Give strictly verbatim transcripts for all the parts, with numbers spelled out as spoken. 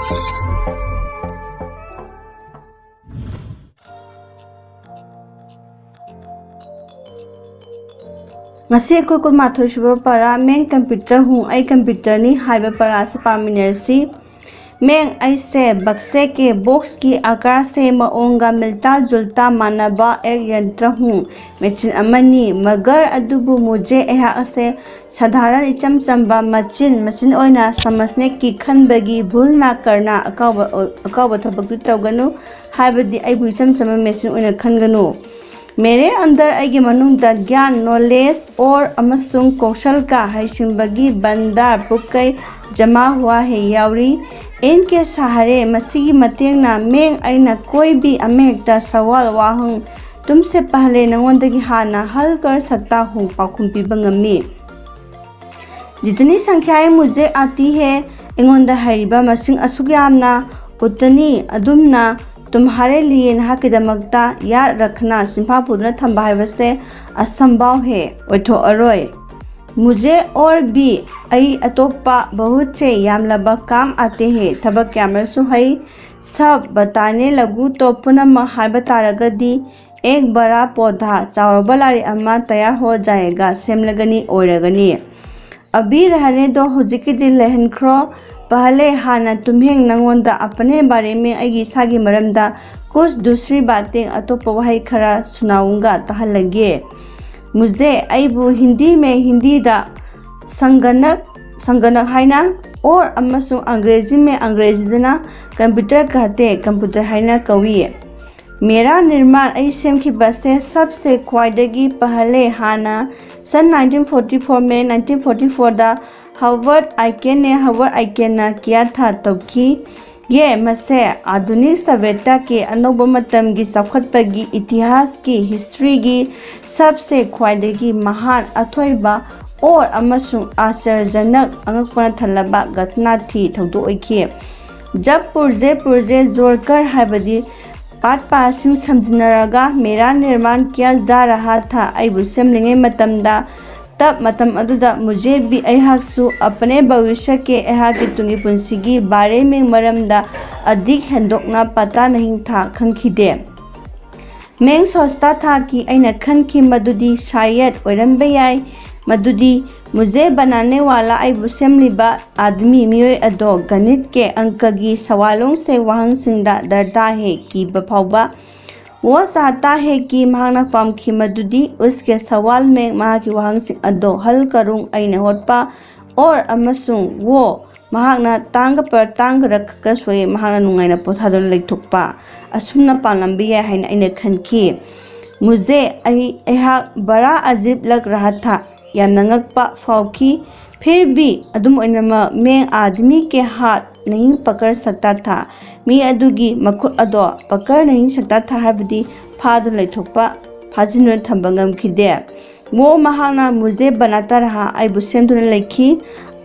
ꯉꯁꯤ ꯑꯩꯈꯣꯏ ꯀꯨꯟꯃꯥꯊꯣꯏ ꯁꯨꯕ ꯄꯔꯥ, "मैं कंप्यूटर हूँ, ꯑꯩ ꯀꯝꯄ꯭ꯌꯨꯇꯔꯅꯤ" ꯍꯥꯏꯕ ꯄꯔꯥ ꯑꯁꯤ ꯄꯥꯃꯤꯟꯅꯔꯁꯤ꯫ "मैं" ꯑꯩꯁꯦ "बक्से के, ꯕꯣꯛꯁꯀꯤ ꯑꯥꯀꯥꯔ ꯁꯦ, ꯃꯑꯣꯡꯒ ꯃꯤꯜꯇꯥ ꯖꯨꯜꯇꯥ ꯃꯥꯟꯅꯕ "एक यंत्र हूँ", ꯃꯦꯆꯤꯟ ꯑꯃꯅꯤ꯫ "मगर" ꯑꯗꯨꯕꯨ, "मुझे" ꯑꯩꯍꯥꯛ ꯑꯁꯦ "साधारण" ꯏꯆꯝ ꯆꯝꯕ ꯃꯆꯤꯟ, ꯃꯆꯤꯟ ꯑꯣꯏꯅ "समझने की" ꯈꯟꯕꯒꯤ, "भूल ना करना" ꯑꯀꯥꯎꯕ, ꯑꯀꯥꯎꯕ ꯊꯕꯛꯇꯤ ꯇꯧꯒꯅꯨ, ꯍꯥꯏꯕꯗꯤ ꯑꯩꯕꯨ ꯏꯆꯝ ꯆꯝꯕ ꯃꯦꯆꯤꯟ ꯑꯣꯏꯅ ꯈꯟꯒꯅꯨ꯫ "मेरे अंदर" ꯑꯩꯒꯤ ꯃꯅꯨꯡꯗ "ज्ञान, नॉलेज और ꯑꯃꯁꯨꯡ कौशल का ꯍꯩꯁꯤꯡꯕꯒꯤ ꯚꯟꯗꯥꯔ ꯄꯨꯛꯀꯩ ꯖꯃꯥ ꯍꯨꯋꯥ ꯍꯦ ꯌꯥꯎꯔꯤ꯫ "इनके सहारे" ꯃꯁꯤꯒꯤ ꯃꯇꯦꯡꯅ "मैं" ꯑꯩꯅ "कोई भी" ꯑꯃꯍꯦꯛꯇ "सवाल वाहंग तुमसे पहले" ꯅꯉꯣꯟꯗꯒꯤ ꯍꯥꯟꯅ "हल कर सकता हूँ" ꯄꯥꯎꯈꯨꯝ ꯄꯤꯕ ꯉꯝꯃꯤ꯫ "जितनी संख्याएं मुझे आती है" ꯑꯩꯉꯣꯟꯗ ꯍꯩꯔꯤꯕ ꯃꯁꯤꯡ ꯑꯁꯨꯛ ꯌꯥꯝꯅ "उतनी" ꯑꯗꯨꯝꯅ "तुम्हारे लिए" ꯅꯍꯥꯛꯀꯤꯗꯃꯛꯇ "याद रखना" ꯆꯤꯟꯐꯥ ꯄꯨꯗꯨꯅ ꯊꯝꯕ ꯍꯥꯏꯕꯁꯦ "असंभव है" ꯑꯣꯏꯊꯣꯛꯑꯔꯣꯏ꯫ "मुझे और भी" ꯑꯩ "ꯑꯇꯣꯞꯄ" "बहुत से" ꯌꯥꯝꯂꯕ "काम आते हैं" ꯊꯕꯛ ꯀꯌꯥꯃꯔꯁꯨ ꯍꯩ꯫ "सब" बताने लगूँ तो" ꯄꯨꯝꯅꯃꯛ ꯍꯥꯏꯕ ꯇꯥꯔꯒꯗꯤ "एक बड़ा पौधा" ꯆꯥꯎꯔꯕ ꯂꯥꯏꯔꯤꯛ ꯑꯃ "तैयार हो जाएगा" ꯁꯦꯝꯂꯒꯅꯤ, ꯑꯣꯏꯔꯒꯅꯤ꯫ "अभी रहने दो" ꯍꯧꯖꯤꯛꯀꯤꯗꯤ ꯂꯩꯍꯟꯈ꯭ꯔꯣ꯫ "पहले" ꯍꯥꯟꯅ "तुम्हें" ꯅꯉꯣꯟꯗ "अपने बारे में" ꯑꯩꯒꯤ ꯏꯁꯥꯒꯤ ꯃꯔꯝꯗ "कुछ दूसरी बातें" ꯑꯇꯣꯞꯄ ꯋꯥꯍꯩ ꯈꯔ "सुनाऊँगा" ꯇꯥꯍꯜꯂꯒꯦ꯫ "मुझे" ꯑꯩꯕꯨ "हिंदी में" ꯍꯤꯟꯗꯤꯗ "संगणक" ꯁꯪꯒꯅꯛ ꯍꯥꯏꯅ, "और" ꯑꯃꯁꯨꯡ "अंग्रेजी में" ꯑꯪꯒ꯭ꯔꯦꯖꯤꯗꯅ "कंप्यूटर कहते" ꯀꯝꯄ꯭ꯌꯨꯇꯔ ꯍꯥꯏꯅ ꯀꯧꯏ꯫ "मेरा निर्माण" ꯑꯩ ꯁꯦꯝꯈꯤꯕꯁꯦ "सबसे" ꯈ꯭ꯋꯥꯏꯗꯒꯤ "पहले" ꯍꯥꯟꯅ सन नाइनटीन फ़ोर्टी फ़ोर में, नाइनटीन फ़ोर्टी फ़ोर ꯗ ꯍꯣꯋꯥꯔꯗ ꯑꯥꯏꯀꯦꯟꯅꯦ, ꯍꯣꯋꯥꯔꯗ ꯑꯥꯏꯀꯦꯟꯅ "किया था" ꯇꯧꯈꯤ꯫ "ये" ꯃꯁꯦ "आधुनिक सभ्यता के" ꯑꯅꯧꯕ ꯃꯇꯝꯒꯤ ꯆꯥꯎꯈꯠꯄꯒꯤ ꯏꯇꯤꯍꯥꯁꯀꯤ, ꯍꯤꯁꯇ꯭ꯔꯤꯒꯤ "सबसे" ꯈ꯭ꯋꯥꯏꯗꯒꯤ "महान" ꯑꯊꯣꯏꯕ, "और" ꯑꯃꯁꯨꯡ "आश्चर्यजनक" ꯑꯉꯛꯄꯅ ꯊꯜꯂꯕ "घटना थी" ꯊꯧꯗꯣꯛ ꯑꯣꯏꯈꯤ꯫ "जब पुर्जे पुर्जे जोड़कर" ꯍꯥꯏꯕꯗꯤ part part ꯁꯤꯡ ꯁꯝꯖꯤꯟꯅꯔꯒ "मेरा निर्माण किया जा रहा था" ꯑꯩꯕꯨ ꯁꯦꯝꯂꯤꯉꯩ ꯃꯇꯝꯗ ꯇꯞ ꯃꯇꯝ ꯑꯗꯨꯗ ꯃꯨꯖꯦ ꯕꯤ ꯑꯩꯍꯥꯛꯁꯨ ꯑꯄꯅꯦ ꯚꯕꯤꯁ꯭ꯌ ꯀꯦ ꯑꯩꯍꯥꯛꯀꯤ ꯇꯨꯡꯒꯤ ꯄꯨꯟꯁꯤꯒꯤ ꯕꯥꯔꯦ ꯃꯦꯡ ꯃꯔꯝꯗ ꯑꯗꯤꯛ ꯍꯦꯟꯗꯣꯛꯅ ꯄꯇꯥ ꯅꯍꯤꯡ ꯊꯥ ꯈꯪꯈꯤꯗꯦ꯫ ꯃꯦꯡ ꯁꯣꯁꯇꯥ ꯊꯥ ꯀꯤ ꯑꯩꯅ ꯈꯟꯈꯤ ꯃꯗꯨꯗꯤ ꯁꯥꯌꯠ ꯑꯣꯏꯔꯝꯕ ꯌꯥꯏ ꯃꯗꯨꯗꯤ ꯃꯨꯖꯦ ꯕꯅꯥꯅꯦ ꯋꯥꯂꯥ ꯑꯩꯕꯨ ꯁꯦꯝꯂꯤꯕ ꯑꯥꯗꯃꯤ ꯃꯤꯑꯣꯏ ꯑꯗꯣ ꯒꯅꯤꯠ ꯀꯦ ꯑꯪꯀꯒꯤ ꯁꯋꯥꯂꯣꯡꯁꯦ ꯋꯥꯍꯪꯁꯤꯡꯗ ꯗꯔꯇꯥ ꯍꯦ ꯀꯤꯕ ꯐꯥꯎꯕ ꯋꯣ ꯆꯥꯍꯇꯥ ꯍꯦ ꯀꯤ ꯃꯍꯥꯛꯅ ꯄꯥꯝꯈꯤ ꯃꯗꯨꯗꯤ ꯎꯁꯀꯦ ꯁꯋꯥꯜ ꯃꯦꯡ ꯃꯍꯥꯛꯀꯤ ꯋꯥꯍꯪꯁꯤꯡ ꯑꯗꯣ ꯍꯜ ꯀꯔꯨꯡ ꯑꯩꯅ ꯍꯣꯠꯄ ꯑꯣꯔ ꯑꯃꯁꯨꯡ ꯋꯣ ꯃꯍꯥꯛꯅ ꯇꯥꯡꯒ ꯄꯔ ꯇꯥꯡꯒ ꯔꯛꯈꯀ ꯁꯣꯏ ꯃꯍꯥꯛꯅ ꯅꯨꯡꯉꯥꯏꯅ ꯄꯣꯊꯥꯗꯨꯅ ꯂꯩꯊꯣꯛꯄ ꯑꯁꯨꯝꯅ ꯄꯥꯝꯂꯝꯕ ꯌꯥꯏ ꯍꯥꯏꯅ ꯑꯩꯅ ꯈꯟꯈꯤ꯫ ꯃꯨꯖꯦ ꯑꯩ ꯑꯩꯍꯥꯛ ꯕꯔꯥ ꯑꯖꯤꯕ ꯂꯛ ꯔꯍꯥ ꯊꯥ ꯌꯥꯝꯅ ꯉꯛꯄ ꯐꯥꯎꯈꯤ꯫ ꯐꯤꯔ ꯕꯤ ꯑꯗꯨꯝ ꯑꯣꯏꯅꯃꯛ ꯃꯦꯡ ꯑꯥꯗꯃꯤ ꯀꯦ ꯍꯥꯠ ꯅꯍꯤꯡ ꯄꯀꯔ ꯁꯛꯇꯥ ꯊꯥ ꯃꯤ ꯑꯗꯨꯒꯤ ꯃꯈꯨꯠ ꯑꯗꯣ ꯄꯀꯔ ꯅꯍꯤꯡ ꯁꯛꯇꯥ ꯊꯥ ꯍꯥꯏꯕꯗꯤ ꯐꯥꯗꯨꯅ ꯂꯩꯊꯣꯛꯄ ꯐꯥꯖꯤꯟꯗꯨꯅ ꯊꯝꯕ ꯉꯝꯈꯤꯗꯦ꯫ ꯃꯣ ꯃꯍꯥꯛꯅ ꯃꯨꯖꯦ ꯕꯅꯥꯇꯥ ꯔꯍꯥ ꯑꯩꯕꯨ ꯁꯦꯝꯗꯨꯅ ꯂꯩꯈꯤ꯫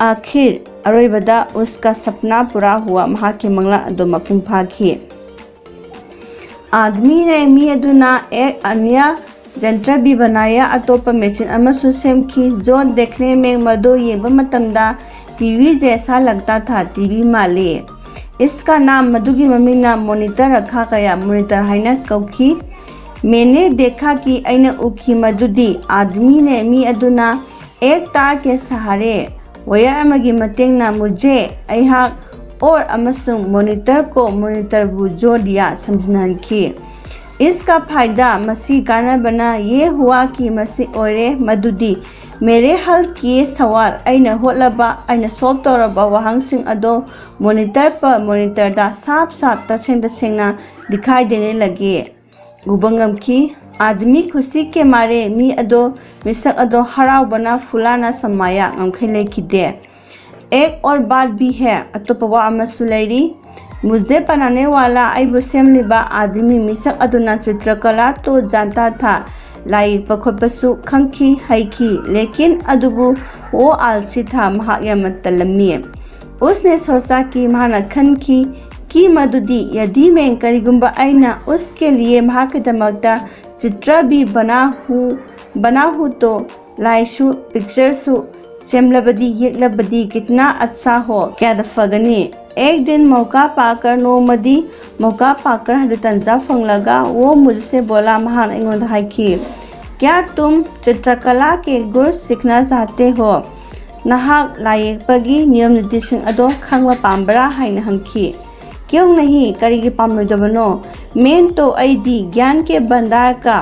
ꯑꯥꯈꯤꯔ ꯑꯔꯣꯏꯕꯗ ꯎꯁꯀꯥ ꯁꯞꯅꯥ ꯄꯨꯔꯥ ꯍꯨꯋꯥ ꯃꯍꯥꯛꯀꯤ ꯃꯪꯂꯥꯟ ꯑꯗꯨ ꯃꯄꯨꯡ ꯐꯥꯈꯤ꯫ ꯑꯥꯗꯃꯤ ꯅꯦ ꯃꯤ ꯑꯗꯨꯅ ꯑꯦꯛ ꯑꯅ꯭ꯌ ꯖꯟꯇ꯭ꯔ ꯕꯤ ꯕꯅꯥꯌꯥ ꯑꯇꯣꯞꯄ ꯃꯦꯆꯤꯟ ꯑꯃꯁꯨ ꯁꯦꯝꯈꯤ꯫ ꯖꯣꯟ ꯗꯦꯈꯅꯦ ꯃꯦꯡ ꯃꯗꯨ ꯌꯦꯡꯕ ꯃꯇꯝꯗ ꯇꯤ ꯚꯤ ꯖꯦꯁꯥ ꯂꯛꯇꯥ ꯊꯥ ꯇꯤ ꯚꯤ ꯃꯥꯜꯂꯤ꯫ ꯏꯁꯀꯥ ꯅꯥꯝ ꯃꯗꯨꯒꯤ ꯃꯃꯤꯡꯅ ꯃꯣꯅꯤꯇꯔ ꯔꯈꯥ ꯀꯌꯥ ꯃꯣꯅꯤꯇꯔ ꯍꯥꯏꯅ ꯀꯧꯈꯤ꯫ ꯃꯦꯅꯦ ꯗꯦꯈꯥ ꯀꯤ ꯑꯩꯅ ꯎꯈꯤ ꯃꯗꯨꯗꯤ ꯑꯥꯗꯃꯤ ꯅꯦ ꯃꯤ ꯑꯗꯨꯅ ꯑꯦꯛ ꯇꯥꯔ ꯀꯦ ꯁꯍꯥꯔꯦ ꯋꯥꯌꯔ ꯑꯃꯒꯤ ꯃꯇꯦꯡꯅ ꯃꯨꯖꯦ ꯑꯩꯍꯥꯛ ꯑꯣꯔ ꯑꯃꯁꯨꯡ ꯃꯣꯅꯤꯇꯔ ꯀꯣ ꯃꯣꯅꯤꯇꯔꯕꯨ ꯖꯣ ꯗꯤꯌꯥ ꯁꯝꯖꯤꯟꯅꯍꯟꯈꯤ꯫ ꯏꯁꯀꯥ ꯐꯥꯏꯗꯥ ꯃꯁꯤ ꯀꯥꯟꯅꯕꯅ ꯌꯦ ꯍꯨꯋꯥ ꯀꯤ ꯃꯁꯤ ꯑꯣꯏꯔꯦ ꯃꯗꯨꯗꯤ ꯃꯦꯔꯦ ꯍꯜ ꯀꯤꯌꯦ ꯁꯋꯥꯜ ꯑꯩꯅ ꯍꯣꯠꯂꯕ ꯑꯩꯅ ꯁꯣꯜꯕ ꯇꯧꯔꯕ ꯋꯥꯍꯪꯁꯤꯡ ꯑꯗꯣ ꯃꯣꯅꯤꯇꯔ ꯄ ꯃꯣꯅꯤꯇꯔꯗ ꯁꯥꯞ ꯁꯥꯞ ꯇꯁꯦꯡ ꯇꯁꯦꯡꯅ ꯗꯤꯈꯥꯏ ꯗꯦꯅꯦ ꯂꯒꯦ ꯎꯕ ꯉꯝꯈꯤ꯫ ꯑꯥꯗꯃꯤ ꯈꯨꯁꯤ ꯀꯦ ꯃꯥꯔꯦ ꯃꯤ ꯑꯗꯣ ꯃꯤꯁꯛ ꯑꯗꯣ ꯍꯔꯥꯎꯕꯅ ꯐꯨꯂꯥꯅ ꯁꯃꯥꯌꯥ ꯉꯝꯈꯩ ꯂꯩꯈꯤꯗꯦ꯫ ꯑꯦꯛ ꯑꯣꯔ ꯕꯥꯠ ꯕꯤ ꯍꯦ ꯑꯇꯣꯞꯄ ꯋꯥ ꯑꯃꯁꯨ ꯂꯩꯔꯤ꯫ ꯃꯨꯖꯦ ꯄꯅꯥꯅꯦ ꯋꯥꯂꯥ ꯑꯩꯕꯨ ꯁꯦꯝꯂꯤꯕ ꯑꯥꯗꯃꯤ ꯃꯤꯁꯛ ꯑꯗꯨꯅ ꯆꯤꯇ꯭ꯔꯀꯂꯥ ꯇꯣ ꯖꯥꯟꯇꯥ ꯊꯥ ꯂꯥꯏ ꯌꯦꯛꯄ ꯈꯣꯠꯄꯁꯨ ꯈꯪꯈꯤ ꯍꯩꯈꯤ ꯂꯦꯀꯤꯟ ꯑꯗꯨꯕꯨ ꯑꯣ ꯑꯥꯜꯁꯤ ꯊꯥ ꯃꯍꯥꯛ ꯌꯥꯝꯅ ꯇꯜꯂꯝꯃꯤ꯫ ꯎꯁꯅꯦ ꯁꯣꯆꯥ ꯀꯤ ꯃꯍꯥꯛꯅ ꯈꯟꯈꯤ ꯀꯤ ꯃꯗꯨꯗꯤ ꯌꯗꯤ ꯃꯦꯡ ꯀꯔꯤꯒꯨꯝꯕ ꯑꯩꯅ ꯎꯁꯀꯦ ꯂꯤꯌꯦ ꯃꯍꯥꯛꯀꯤꯗꯃꯛꯇ ꯆꯤꯇ꯭ꯔ ꯕꯤ ꯕꯅꯥꯍꯨ ꯕꯅꯥꯍꯨ ꯇꯣ ꯂꯥꯏꯁꯨ, ꯄꯤꯛꯆꯔꯁꯨ ꯁꯦꯝꯂꯕꯗꯤ, ꯌꯦꯛꯂꯕꯗꯤ ꯀꯤꯇꯅꯥ ꯑꯠꯁꯥ ꯍꯣ, ꯀꯌꯥꯗ ꯐꯒꯅꯤ꯫ ꯑꯦꯛ ꯗꯤꯟ ꯃꯧꯀꯥ ꯄꯥꯀꯔ, ꯅꯣꯡꯃꯗꯤ ꯃꯧꯀꯥ ꯄꯥꯀꯔ ꯍꯥꯏꯕ ꯇꯟꯖꯥ ꯐꯪꯂꯒ ꯋꯣ ꯃꯨꯖꯁꯦ ꯕꯣꯂꯥ, ꯃꯍꯥꯛꯅ ꯑꯩꯉꯣꯟꯗ ꯍꯥꯏꯈꯤ, ꯀ꯭ꯌꯥ ꯇꯨꯝ ꯆꯤꯇ꯭ꯔꯀꯂꯥ ꯀꯦ ꯒꯨꯔ ꯁꯤꯈꯅꯥ ꯆꯥꯍꯇꯦ ꯍꯣ? ꯅꯍꯥꯛ ꯂꯥꯏ ꯌꯦꯛꯄꯒꯤ ꯅꯤꯌꯝ ꯅꯤꯇꯤꯁꯤꯡ ꯑꯗꯣ ꯈꯪꯕ ꯄꯥꯝꯕ꯭ꯔꯥ ꯍꯥꯏꯅ ꯍꯪꯈꯤ꯫ ꯀ꯭ꯌꯣꯡ ꯅꯍꯤ, ꯀꯔꯤꯒꯤ ꯄꯥꯝꯂꯣꯏꯗꯕꯅꯣ? ꯃꯦꯟ ꯇꯣ ꯑꯩꯗꯤ ꯒ꯭ꯌꯥꯟ ꯀꯦ ꯚꯟꯗꯥꯔ ꯀ,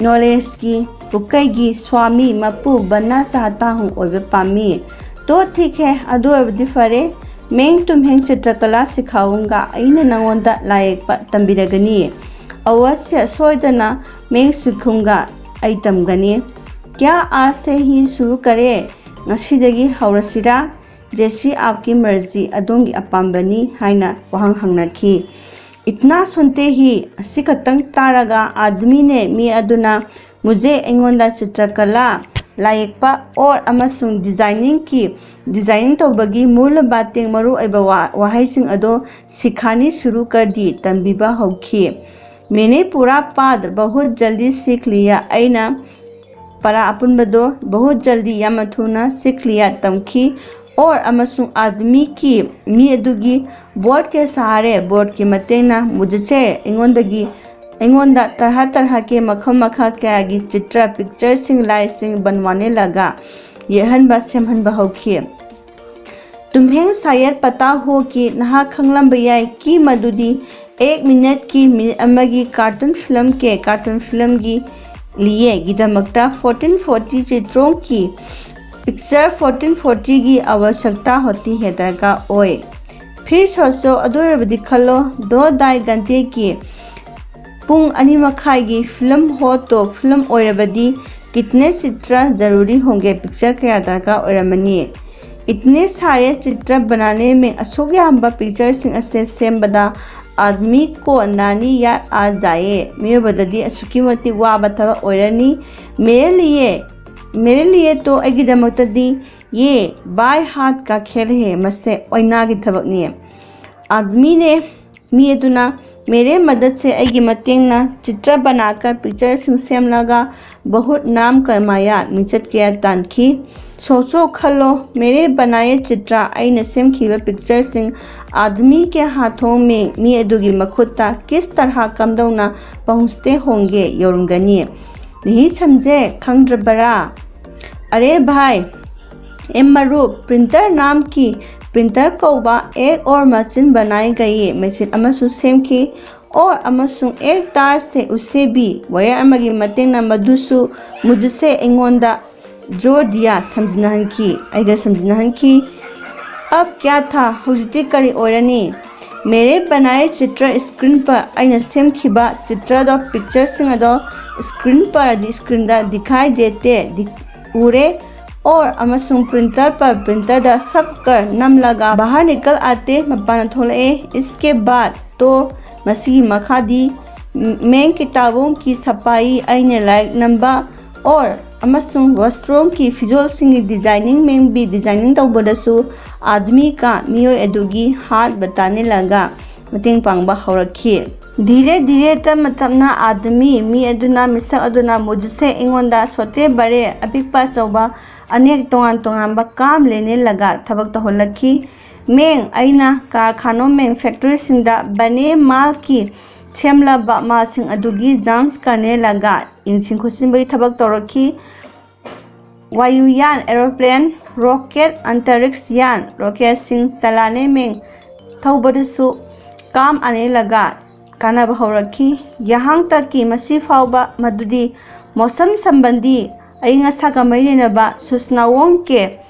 ꯅꯣꯂꯦꯖꯀꯤ ꯄꯨꯀꯩꯒꯤ ꯁ꯭ꯋꯥꯃꯤ ꯃꯄꯨ ꯕꯟꯅꯥ ꯆꯥꯍꯇꯥ ꯍꯨ ꯑꯣꯏꯕ ꯄꯥꯝꯃꯤ꯫ ꯇꯣ ꯊꯤꯛ ꯍꯦ, ꯑꯗꯨ ꯑꯣꯏꯔꯕꯗꯤ ꯐꯔꯦ꯫ ꯃꯦꯡ ꯇꯨꯝꯍꯦꯡ ꯆꯤꯇ꯭ꯔꯀꯂꯥ ꯁꯤꯈꯥꯎꯡꯒ, ꯑꯩꯅ ꯅꯉꯣꯟꯗ ꯂꯥꯏ ꯌꯦꯛꯄ ꯇꯝꯕꯤꯔꯒꯅꯤ꯫ ꯑꯋꯁ꯭ꯌ, ꯁꯣꯏꯗꯅ ꯃꯦꯡ ꯁꯤꯈꯨꯡꯒ ꯑꯩ ꯇꯝꯒꯅꯤ꯫ ꯀ꯭ꯌꯥ ꯑꯥꯖ ꯁꯦ ꯍꯤ ꯁꯨꯔꯨ ꯀꯔꯦ? ꯉꯁꯤꯗꯒꯤ ꯍꯧꯔꯁꯤꯔꯥ? ꯖꯦꯁꯤ ꯑꯥꯞꯀꯤ ꯃꯔꯖꯤ, ꯑꯗꯣꯝꯒꯤ ꯑꯄꯥꯝꯕꯅꯤ ꯍꯥꯏꯅ ꯋꯥꯍꯪ ꯍꯪꯅꯈꯤ꯫ ꯏꯠꯅꯥ ꯁꯨꯟꯇꯦ ꯍꯤ, ꯑꯁꯤ ꯈꯛꯇꯪ ꯇꯥꯔꯒ ꯑꯥꯗꯃꯤꯅꯦ, ꯃꯤ ꯑꯗꯨꯅ, ꯃꯨꯖꯦ, ꯑꯩꯉꯣꯟꯗ ꯆꯤꯇ꯭ꯔꯀꯂꯥ, ꯂꯥꯏꯌꯦꯛꯄ, ꯑꯣꯔ ꯑꯃꯁꯨꯡ ꯗꯤꯖꯥꯏꯅꯤꯡꯒꯤ, ꯗꯤꯖꯥꯏꯅꯤꯡ ꯇꯧꯕꯒꯤ ꯃꯨꯜ ꯕꯥꯇꯤꯡ, ꯃꯔꯨꯑꯣꯏꯕ ꯋꯥ-, ꯋꯥꯍꯩꯁꯤꯡ ꯑꯗꯣ ꯁꯤꯈꯥꯅꯤ ꯁꯨꯔꯨ ꯀꯔꯗꯤ, ꯇꯝꯕꯤꯕ ꯍꯧꯈꯤ꯫ ꯃꯦꯅꯦ ꯄꯨꯔꯥ ꯄꯥꯗ ꯕꯍꯨꯠ ꯖꯜꯗꯤ ꯁꯤꯈ ꯂꯤꯌꯥ, ꯑꯩꯅ ꯄꯔꯥ ꯑꯄꯨꯟꯕꯗꯣ ꯕꯍꯨꯠ ꯖꯜꯗꯤ, ꯌꯥꯝꯅ ꯊꯨꯅ, ꯁꯤꯈ ꯂꯤꯌꯥ, ꯇꯝꯈꯤ꯫ ꯑꯣꯔ ꯑꯃꯁꯨꯡ ꯑꯥꯗꯃꯤꯒꯤ, ꯃꯤ ꯑꯗꯨꯒꯤ, ꯕꯣꯔꯗ ꯀꯦ ꯁꯍꯥꯔꯦ, ꯕꯣꯔꯗꯀꯤ ꯃꯇꯦꯡꯅ, ꯃꯨꯖꯁꯦ, ꯑꯩꯉꯣꯟꯗꯒꯤ, ꯑꯩꯉꯣꯟꯗ ꯇꯔꯍꯥ ꯇꯔꯍꯥ ꯀꯦ, ꯃꯈꯜ ꯃꯈꯥ ꯀꯌꯥꯒꯤ ꯆꯤꯇ꯭ꯔ, ꯄꯤꯛꯆꯔꯁꯤꯡ, ꯂꯥꯏꯁꯤꯡ, ꯕꯟꯋꯥꯅꯦ ꯂꯒꯥ, ꯌꯦꯛꯍꯟꯕ, ꯁꯦꯝꯍꯟꯕ ꯍꯧꯈꯤ꯫ ꯇꯨꯝꯍꯦꯡ ꯁꯥꯌꯔ ꯄꯇꯥ ꯍꯣ ꯀꯤ, ꯅꯍꯥꯛ ꯈꯪꯂꯝꯕ ꯌꯥꯏ ꯀꯤ ꯃꯗꯨꯗꯤ ꯑꯦꯛ ꯃꯤꯅꯠꯀꯤ, ꯃꯤꯅꯤꯠ ꯑꯃꯒꯤ ꯀꯥꯔꯇꯨꯟ ꯐꯤꯂꯝ ꯀꯦ, ꯀꯥꯔꯇꯨꯟ ꯐꯤꯂꯝꯒꯤ ꯂꯤꯌꯦꯒꯤꯗꯃꯛꯇ ꯐꯣꯔꯇꯤꯟ ꯐꯣꯔꯇꯤ ꯆꯤꯇ꯭ꯔꯣꯡꯒꯤ, ꯄꯤꯛꯆꯔ ꯐꯣꯔꯇꯤꯟ ꯐꯣꯔꯇꯤꯒꯤ ꯑꯋꯁ꯭ꯌꯛꯇꯥ ꯍꯣꯇꯤ ꯍꯦ, ꯗꯔꯀꯥꯔ ꯑꯣꯏ꯫ ꯐꯤꯔ ꯁꯣꯆꯣ, ꯑꯗꯨ ꯑꯣꯏꯔꯕꯗꯤ ꯈꯜꯂꯣ, ꯗꯣ ꯗꯥꯏ ꯒꯟꯇꯦꯒꯤ, ꯄꯨꯡ ꯑꯅꯤ ꯃꯈꯥꯏꯒꯤ ꯐꯤꯂꯝ ꯍꯣ ꯇꯣ ꯐꯤꯂꯝ ꯑꯣꯏꯔꯕꯗꯤ ꯀꯤꯇꯅꯦ ꯆꯤꯇ꯭ꯔ ꯖꯔꯨꯔꯤ ꯍꯣꯡꯒꯦ, ꯄꯤꯛꯆꯔ ꯀꯌꯥ ꯗꯔꯀꯥꯔ ꯑꯣꯏꯔꯝꯃꯅꯤ? ꯏꯇꯅꯦ ꯁꯥꯔꯦ ꯆꯤꯇ꯭ꯔ ꯕꯅꯥꯅꯦ ꯃꯦ, ꯑꯁꯨꯛ ꯌꯥꯝꯕ ꯄꯤꯛꯆꯔꯁꯤꯡ ꯑꯁꯦ ꯁꯦꯝꯕꯗ ꯑꯥꯗꯃꯤ ꯀꯣ ꯅꯥꯅꯤ ꯌꯥꯗ ꯑꯥ ꯖꯥꯌꯦ, ꯃꯤꯑꯣꯏꯕꯗꯗꯤ ꯑꯁꯨꯛꯀꯤ ꯃꯇꯤꯛ ꯋꯥꯕ ꯊꯕꯛ ꯑꯣꯏꯔꯅꯤ꯫ ꯃꯦꯔꯦ ꯂꯤꯌꯦ, ꯃꯦꯔꯦ ꯂꯤꯌꯦ ꯇꯣ, ꯑꯩꯒꯤꯗꯃꯛꯇꯗꯤ, ꯌꯦ ꯕꯥꯏ ꯍꯥꯔꯠ ꯀꯥ ꯈꯦꯜ ꯍꯦ, ꯃꯁꯦ ꯑꯣꯏꯅꯥꯒꯤ ꯊꯕꯛꯅꯤ꯫ ꯑꯥꯗꯃꯤꯅꯦ, ꯃꯤ ꯑꯗꯨꯅ, ꯃꯦꯔꯦ ꯃꯗꯠꯁꯦ ꯑꯩꯒꯤ ꯃꯇꯦꯡꯅ ꯆꯤꯇ꯭ꯔ ꯕꯅꯥꯀꯔ ꯄꯤꯛꯆꯔꯁꯤꯡ ꯁꯦꯝꯂꯒ ꯕꯍꯨꯠ ꯅꯥꯝ ꯀꯃꯥꯌꯥ ꯃꯤꯡꯆꯠ ꯀꯌꯥ ꯇꯥꯟꯈꯤ꯫ ꯁꯣꯆꯣ ꯈꯜꯂꯣ, ꯃꯦꯔꯦ ꯕꯅꯥꯌꯦ ꯆꯤꯇ꯭ꯔ ꯑꯩꯅ ꯁꯦꯝꯈꯤꯕ ꯄꯤꯛꯆꯔꯁꯤꯡ ꯑꯥꯗꯃꯤ ꯀꯦ ꯍꯥꯊꯣꯡ ꯃꯦ ꯃꯤ ꯑꯗꯨꯒꯤ ꯃꯈꯨꯠꯇ ꯀꯤꯁ ꯇꯔꯍꯥ ꯀꯝꯗꯧꯅ ꯄꯍꯨꯁꯇꯦ ꯍꯣꯡꯒꯦ ꯌꯧꯔꯝꯒꯅꯤ꯫ ꯅꯍꯤ ꯁꯝꯖꯦ ꯈꯪꯗ꯭ꯔꯕꯔꯥ? ꯑꯔꯦ ꯚꯥꯏ, ꯑꯦ ꯃꯔꯨꯞ, ꯄ꯭ꯔꯤꯟꯇꯔ ꯅꯥꯝꯀꯤ ꯄ꯭ꯔꯤꯟꯇꯔ ꯀꯧꯕ ꯑꯦꯛ ꯑꯣꯔ ꯃꯆꯤꯟ ꯕꯅꯥꯏ ꯒꯌꯦ ꯃꯦꯆꯤꯟ ꯑꯃꯁꯨ ꯁꯦꯝꯈꯤ꯫ ꯑꯣꯔ ꯑꯃꯁꯨꯡ ꯑꯦꯛ ꯇꯥꯔꯁꯦ ꯎꯁꯦꯕꯤ ꯋꯥꯌꯔ ꯑꯃꯒꯤ ꯃꯇꯦꯡꯅ ꯃꯗꯨꯁꯨ ꯃꯨꯖꯤꯁꯦ ꯑꯩꯉꯣꯟꯗ ꯖꯣꯔ ꯗꯤꯌꯥ ꯁꯝꯖꯤꯟꯅꯍꯟꯈꯤ ꯑꯩꯒ ꯁꯝꯖꯤꯟꯅꯍꯟꯈꯤ꯫ ꯑꯞ ꯀ꯭ꯌꯥ ꯊꯥ? ꯍꯧꯖꯤꯛꯇꯤ ꯀꯔꯤ ꯑꯣꯏꯔꯅꯤ? ꯃꯦꯔꯦ ꯕꯅꯥꯌꯦ ꯆꯤꯇ꯭ꯔ ꯁ꯭ꯀ꯭ꯔꯤꯟ ꯄꯔ ꯑꯩꯅ ꯁꯦꯝꯈꯤꯕ ꯆꯤꯇ꯭ꯔꯗꯣ ꯄꯤꯛꯆꯔꯁꯤꯡ ꯑꯗꯣ ꯁ꯭ꯀ꯭ꯔꯤꯟ ꯄꯔꯗꯤ ꯁ꯭ꯀ꯭ꯔꯤꯟꯗ ꯗꯤꯈꯥꯏ ꯗꯦꯇꯦ ꯎꯔꯦ꯫ ꯑꯣꯔ ꯑꯃꯁꯨꯡ ꯄ꯭ꯔꯤꯟꯇꯔ ꯄꯔ ꯄ꯭ꯔꯤꯟꯇꯔꯗ ꯁꯕ ꯀꯔ ꯅꯝꯂꯒ ꯕꯥꯍꯔ ꯅꯤꯀꯜ ꯑꯥꯇꯦ ꯃꯄꯥꯟꯗ ꯊꯣꯛꯂꯛꯑꯦ꯫ ꯏꯁꯀꯦ ꯕꯥꯠ ꯇꯣ ꯃꯁꯤꯒꯤ ꯃꯈꯥꯗꯤ ꯃꯦꯡ ꯀꯤꯇꯥꯕꯣꯡ ꯀꯤ ꯁꯄꯥꯏ ꯑꯩꯅ ꯂꯥꯏꯔꯤꯛ ꯅꯝꯕ ꯑꯣꯔ ꯑꯃꯁꯨꯡ ꯋꯥꯁꯔꯨꯝꯒꯤ ꯐꯤꯖꯣꯜꯁꯤꯡꯒꯤ ꯗꯤꯖꯥꯏꯅꯤꯡ ꯃꯦꯡꯕꯤ ꯗꯤꯖꯥꯏꯅꯤꯡ ꯇꯧꯕꯗꯁꯨ ꯑꯥꯗꯃꯤ ꯀꯥ ꯃꯤꯑꯣꯏ ꯑꯗꯨꯒꯤ ꯍꯥꯠ ꯕꯇꯥꯅꯤꯂꯒ ꯃꯇꯦꯡ ꯄꯥꯡꯕ ꯍꯧꯔꯛꯈꯤ꯫ ꯙꯤꯔꯦ ꯙꯤꯔꯦ ꯇꯞꯅ ꯇꯞꯅ ꯑꯥꯗꯃꯤ ꯃꯤ ꯑꯗꯨꯅ ꯃꯤꯁꯛ ꯑꯗꯨꯅ ꯃꯨꯖꯤꯁꯦ ꯑꯩꯉꯣꯟꯗ ꯁꯣꯇꯦ ꯕꯔꯦ ꯑꯄꯤꯛꯄ ꯑꯆꯧꯕ ꯑꯅꯦꯛ ꯇꯣꯉꯥꯟ ꯇꯣꯉꯥꯟꯕ ꯀꯥꯝ ꯂꯦꯅꯦꯜꯂꯒ ꯊꯕꯛ ꯇꯧꯍꯜꯂꯛꯈꯤ꯫ ꯃꯦꯡ ꯑꯩꯅ ꯀꯥꯔꯈꯥꯅꯣ ꯃꯦꯡ ꯐꯦꯛꯇꯔꯤꯁꯤꯡꯗ ꯕꯅꯦ ꯃꯥꯜꯀꯤ ꯁꯦꯝꯂꯕ ꯃꯥꯜꯁꯤꯡ ꯑꯗꯨꯒꯤ ꯖꯥꯟꯁ ꯀꯥꯔꯅꯦꯜꯂꯒ ꯌꯦꯡꯁꯤꯟ ꯈꯣꯠꯆꯤꯟꯕꯒꯤ ꯊꯕꯛ ꯇꯧꯔꯛꯈꯤ꯫ ꯋꯥꯌꯨꯌꯥꯟ ꯑꯦꯔꯣꯄ꯭ꯂꯦꯟ, ꯔꯣꯀꯦꯠ, ꯑꯟꯇꯔꯤꯛꯁ ꯌꯥꯟ, ꯔꯣꯀꯦꯠꯁꯤꯡ ꯆꯂꯥꯅꯦ ꯃꯦꯡ ꯊꯧꯕꯗꯁꯨ ꯀꯥꯝ ꯑꯅꯦꯜꯂꯒ ꯀꯥꯟꯅꯕ ꯍꯧꯔꯛꯈꯤ꯫ ꯌꯥꯍꯥꯡ ꯇꯛꯀꯤ ꯃꯁꯤ ꯐꯥꯎꯕ ꯃꯗꯨꯗꯤ ꯃꯣꯁꯝ ꯁꯝꯕꯟꯗꯤ ꯑꯏꯪ ꯑꯁꯥꯒ ꯃꯔꯤ ꯂꯩꯅꯕ ꯁꯨꯁꯅꯥꯋꯣꯡ ꯀꯦ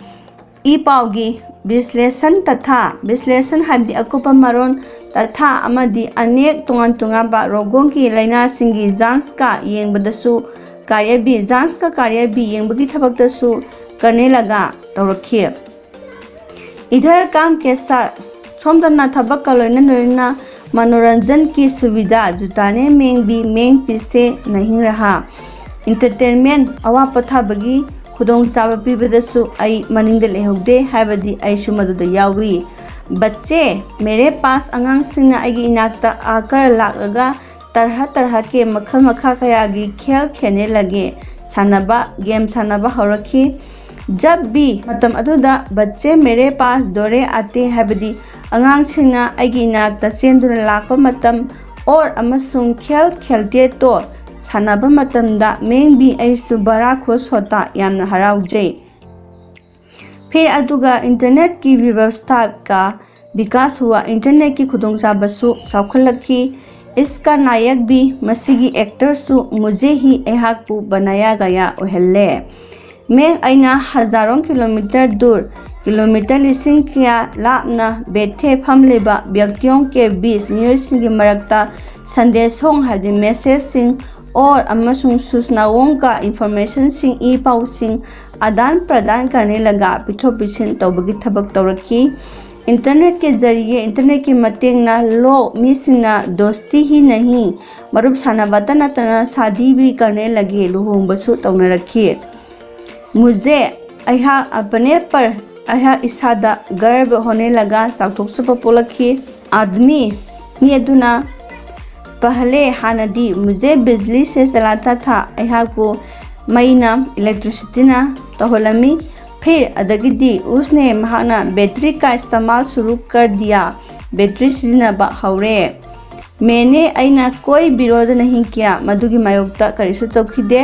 ꯏ ꯄꯥꯎꯒꯤ ꯕꯤꯁꯂꯦꯁꯟ ꯇꯊꯥ, ꯕꯤꯁꯂꯦꯁꯟ ꯍꯥꯏꯕꯗꯤ ꯑꯀꯨꯞꯄ ꯃꯔꯣꯟ, ꯇꯊꯥ ꯑꯃꯗꯤ ꯑꯅꯦꯛ ꯇꯣꯉꯥꯟ ꯇꯣꯉꯥꯟꯕ ꯔꯣꯒꯣꯡꯒꯤ ꯂꯥꯏꯅꯥꯁꯤꯡꯒꯤ ꯖꯥꯟꯁꯀ ꯌꯦꯡꯕꯗꯁꯨ ꯀꯥꯔꯤꯌꯥꯕꯤ, ꯖꯥꯟꯁꯀ ꯀꯥꯔꯤꯌꯥꯕꯤ ꯌꯦꯡꯕꯒꯤ ꯊꯕꯛꯇꯁꯨ ꯀꯔꯅꯦꯂꯒ ꯇꯧꯔꯛꯈꯤ꯫ ꯏꯙꯔ ꯀꯥꯝ ꯀꯦ ꯁꯥꯊ, ꯁꯣꯝꯗꯅ ꯊꯕꯛꯀ ꯂꯣꯏꯅ ꯂꯣꯏꯅꯅ ꯃꯅꯣꯔꯟꯖꯟꯒꯤ ꯁꯨꯕꯤꯗꯥ ꯖꯨꯇꯥꯅꯦ ꯃꯦꯡꯕꯤ ꯃꯦꯡ ꯄꯤꯁꯦ ꯅꯍꯤꯡ ꯔꯍꯥ꯫ ꯏꯟꯇꯔꯇꯦꯟꯃꯦꯟ, ꯑꯋꯥ ꯄꯣꯊꯥꯕꯒꯤ ꯈꯨꯗꯣꯡꯆꯥꯕ ꯄꯤꯕꯗꯁꯨ ꯑꯩ ꯃꯅꯤꯡꯗ ꯂꯩꯍꯧꯗꯦ, ꯍꯥꯏꯕꯗꯤ ꯑꯩꯁꯨ ꯃꯗꯨꯗ ꯌꯥꯎꯏ꯫ बच्चे मेरे पास ꯑꯉꯥꯡꯁꯤꯡꯅ ꯑꯩꯒꯤ ꯏꯅꯥꯛꯇ आकर ꯂꯥꯛꯂꯒ तरह तरह के ꯃꯈꯜ ꯃꯈꯥ ꯀꯌꯥꯒꯤ खेल खेलने लगे ꯁꯥꯟꯅꯕ ꯒꯦꯝ ꯁꯥꯟꯅꯕ ꯍꯧꯔꯛꯈꯤ꯫ जब भी ꯃꯇꯝ ꯑꯗꯨꯗ बच्चे मेरे पास दौड़े आते ꯍꯥꯏꯕꯗꯤ ꯑꯉꯥꯡꯁꯤꯡꯅ ꯑꯩꯒꯤ ꯏꯅꯥꯛꯇ ꯆꯦꯟꯗꯨꯅ ꯂꯥꯛꯄ ꯃꯇꯝ और ꯑꯃꯁꯨꯡ खेल खेलते तो ꯁꯥꯟꯅꯕ ꯃꯇꯝꯗ मैं भी ꯑꯩꯁꯨ बड़ा खुश होता ꯌꯥꯝꯅ ꯍꯔꯥꯎꯖꯩ꯫ फिर ꯑꯗꯨꯒ इंटरनेट की व्यवस्था का विकास हुआ ꯏꯟꯇꯔꯅꯦꯠꯀꯤ ꯈꯨꯗꯣꯡꯆꯥꯕꯁꯨ ꯆꯥꯎꯈꯠꯂꯛꯈꯤ꯫ इसका नायक भी ꯃꯁꯤꯒꯤ ꯑꯦꯛꯇꯔꯁꯨ मुझे ही ꯑꯩꯍꯥꯛꯄꯨ बनाया गया ꯑꯣꯏꯍꯜꯂꯦ꯫ मैं ꯑꯩꯅ हजारों किलोमीटर दूर ꯀꯤꯂꯣꯃꯤꯇꯔ ꯂꯤꯁꯤꯡ ꯀꯌꯥ ꯂꯥꯞꯅ बैठे ꯐꯝꯂꯤꯕ व्यक्तियों के बीच ꯃꯤꯑꯣꯏꯁꯤꯡꯒꯤ ꯃꯔꯛꯇ संदेशों ꯍꯥꯏꯕꯗꯤ ꯃꯦꯁꯦꯖꯁꯤꯡ और ꯑꯃꯁꯨꯡ सूचनाओं का इन्फॉर्मेशनꯁꯤꯡ ꯏ ꯄꯥꯎꯁꯤꯡ आदान प्रदान करने लगा ꯄꯤꯊꯣꯛ ꯄꯤꯁꯤꯟ ꯇꯧꯕꯒꯤ ꯊꯕꯛ ꯇꯧꯔꯛꯈꯤ꯫ इंटरनेट के जरिए ꯏꯟꯇꯔꯅꯦꯠꯀꯤ ꯃꯇꯦꯡꯅ लोग ꯃꯤꯁꯤꯡꯅ दोस्ती ही नहीं ꯃꯔꯨꯞ ꯁꯥꯟꯅꯕꯇ ꯅꯠꯇꯅ शादी भी करने लगे ꯂꯨꯍꯣꯡꯕꯁꯨ ꯇꯧꯅꯔꯛꯈꯤ꯫ मुझे ꯑꯩꯍꯥꯛ अपने पर ꯑꯩꯍꯥꯛ ꯏꯁꯥꯗ गर्व होने लगा ꯆꯥꯎꯊꯣꯛꯆꯕ ꯄꯣꯛꯂꯛꯈꯤ꯫ आदमी ꯃꯤ ꯑꯗꯨꯅ पहले ꯍꯥꯟꯅꯗꯤ मुझे बिजली से चलाता था ꯑꯩꯍꯥꯛꯄꯨ ꯃꯩꯅ ꯏꯂꯦꯛꯇ꯭ꯔꯤꯁꯤꯇꯤꯅ ꯇꯧꯍꯜꯂꯝꯃꯤ꯫ फिर ꯑꯗꯒꯤꯗꯤ उसने ꯃꯍꯥꯛꯅ बैटरी का इस्तेमाल शुरू कर दिया ꯕꯦꯇ꯭ꯔꯤ ꯁꯤꯖꯤꯟꯅꯕ ꯍꯧꯔꯦ꯫ मैंने ꯑꯩꯅ कोई विरोध नहीं किया ꯃꯗꯨꯒꯤ ꯃꯥꯌꯣꯛꯇ ꯀꯔꯤꯁꯨ ꯇꯧꯈꯤꯗꯦ꯫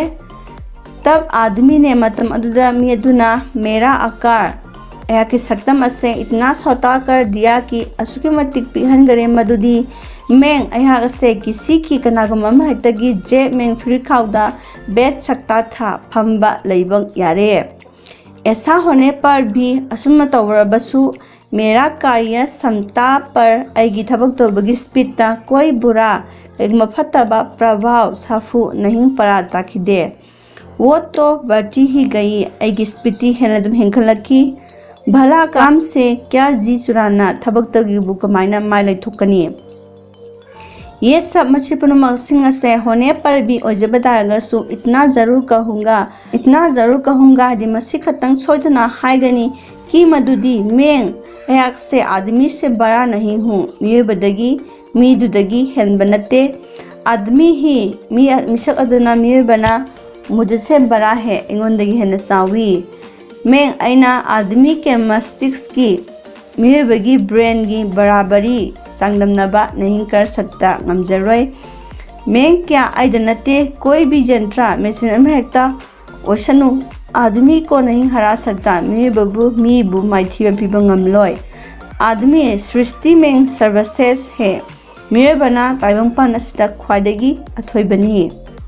तब आदमी ने ꯃꯇꯝ ꯑꯗꯨꯗ ꯃꯤ ꯑꯗꯨꯅ मेरा आकार ꯑꯩꯍꯥꯛꯀꯤ ꯁꯛꯇꯝ ꯑꯁꯦ इतना छोटा कर दिया कि ꯑꯁꯨꯛꯀꯤ ꯃꯇꯤꯛ ꯄꯤꯛꯍꯟꯈꯔꯦ ꯃꯗꯨꯗꯤ मैं ꯑꯩꯍꯥꯛ ꯑꯁꯦ किसी की ꯀꯅꯥꯒꯨꯝꯕ ꯑꯃ ꯍꯦꯛꯇꯒꯤ जेब में फिर खाऊंगा बैठ सकता था ꯐꯝꯕ ꯂꯩꯕ ꯌꯥꯔꯦ꯫ ऐसा होने पर भी ꯑꯁꯨꯝꯅ ꯇꯧꯔꯕꯁꯨ मेरा कार्य क्षमता पर ꯑꯩꯒꯤ ꯊꯕꯛ ꯇꯧꯕꯒꯤ ꯁ꯭ꯄꯤꯠꯇ कोई बुरा ꯀꯩꯒꯨꯝꯕ ꯐꯠꯇꯕ प्रभाव ꯁꯥꯐꯨ नहीं पड़ा ꯇꯥꯈꯤꯗꯦ। वो तो बढ़ती ही गई ꯑꯩꯒꯤ ꯁ꯭ꯄꯤꯠꯇꯤ ꯍꯦꯟꯅ ꯑꯗꯨꯝ ꯍꯦꯟꯒꯠꯂꯛꯈꯤ꯫ भला काम से क्या जी चुराना ꯊꯕꯛꯇꯒꯤꯕꯨ ꯀꯃꯥꯏꯅ ꯃꯥꯏ ꯂꯩꯊꯣꯛꯀꯅꯤ? ये सब ꯃꯁꯤ ꯄꯨꯝꯅꯃꯛꯁꯤꯡ ꯑꯁꯦ होने पर भी ꯑꯣꯏꯖꯕ ꯇꯥꯔꯒꯁꯨ इतना जरूर कहूँगा इतना जरूर कहूँगा ꯍꯥꯏꯗꯤ ꯃꯁꯤ ꯈꯛꯇꯪ ꯁꯣꯏꯗꯅ ꯍꯥꯏꯒꯅꯤ कि ꯃꯗꯨꯗꯤ मैं ꯑꯩꯍꯥꯛꯁꯦ ꯑꯥꯗꯃꯤ ꯁꯦ ꯕꯔꯥ ꯅꯍꯤ ꯍꯨ, ꯃꯤꯑꯣꯏꯕꯗꯒꯤ, ꯃꯤꯗꯨꯗꯒꯤ ꯍꯦꯟꯕ ꯅꯠꯇꯦ꯫ ꯑꯥꯗꯃꯤ ꯍꯤ, ꯃꯤ, ꯃꯤꯁꯛ ꯑꯗꯨꯅ, ꯃꯤꯑꯣꯏꯕꯅ, ꯃꯨꯖꯁꯦ ꯕꯔꯥ ꯍꯦ, ꯑꯩꯉꯣꯟꯗꯒꯤ ꯍꯦꯟꯅ ꯆꯥꯎꯏ꯫ ꯃꯦꯡ ꯑꯩꯅ ꯑꯥꯗꯃꯤ ꯀꯦ ꯃꯁꯇꯤꯛꯁꯀꯤ, ꯃꯤꯑꯣꯏꯕꯒꯤ ꯕ꯭ꯔꯦꯟꯒꯤ ꯕꯔꯥꯕꯔꯤ ꯆꯥꯡꯗꯝꯅꯕ ꯅꯍꯤꯡ ꯀꯔ ꯁꯛꯇ ꯉꯝꯖꯔꯣꯏ꯫ ꯃꯦꯡ ꯀꯌꯥ ꯑꯩꯗ ꯅꯠꯇꯦ, ꯀꯣꯏ ꯕꯤ ꯖꯟꯇ꯭ꯔ, ꯃꯦꯆꯤꯟ ꯑꯃꯍꯦꯛꯇ ꯑꯣꯏꯁꯅꯨ, ꯑꯥꯗꯃꯤ ꯀꯣ ꯅꯍꯤꯡ ꯍꯔꯥ ꯁꯛꯇ, ꯃꯤꯑꯣꯏꯕꯕꯨ, ꯃꯤꯕꯨ ꯃꯥꯏꯊꯤꯕ ꯄꯤꯕ ꯉꯝꯂꯣꯏ꯫ ꯑꯥꯗꯃꯤ ꯁ꯭ꯔꯤꯁꯇꯤ ꯃꯦꯡ ꯁꯔꯕꯁꯦꯁ ꯍꯦ, ꯃꯤꯑꯣꯏꯕꯅ ꯇꯥꯏꯕꯪꯄꯥꯟ ꯑꯁꯤꯗ ꯈ꯭ꯋꯥꯏꯗꯒꯤ ꯑꯊꯣꯏꯕꯅꯤ꯫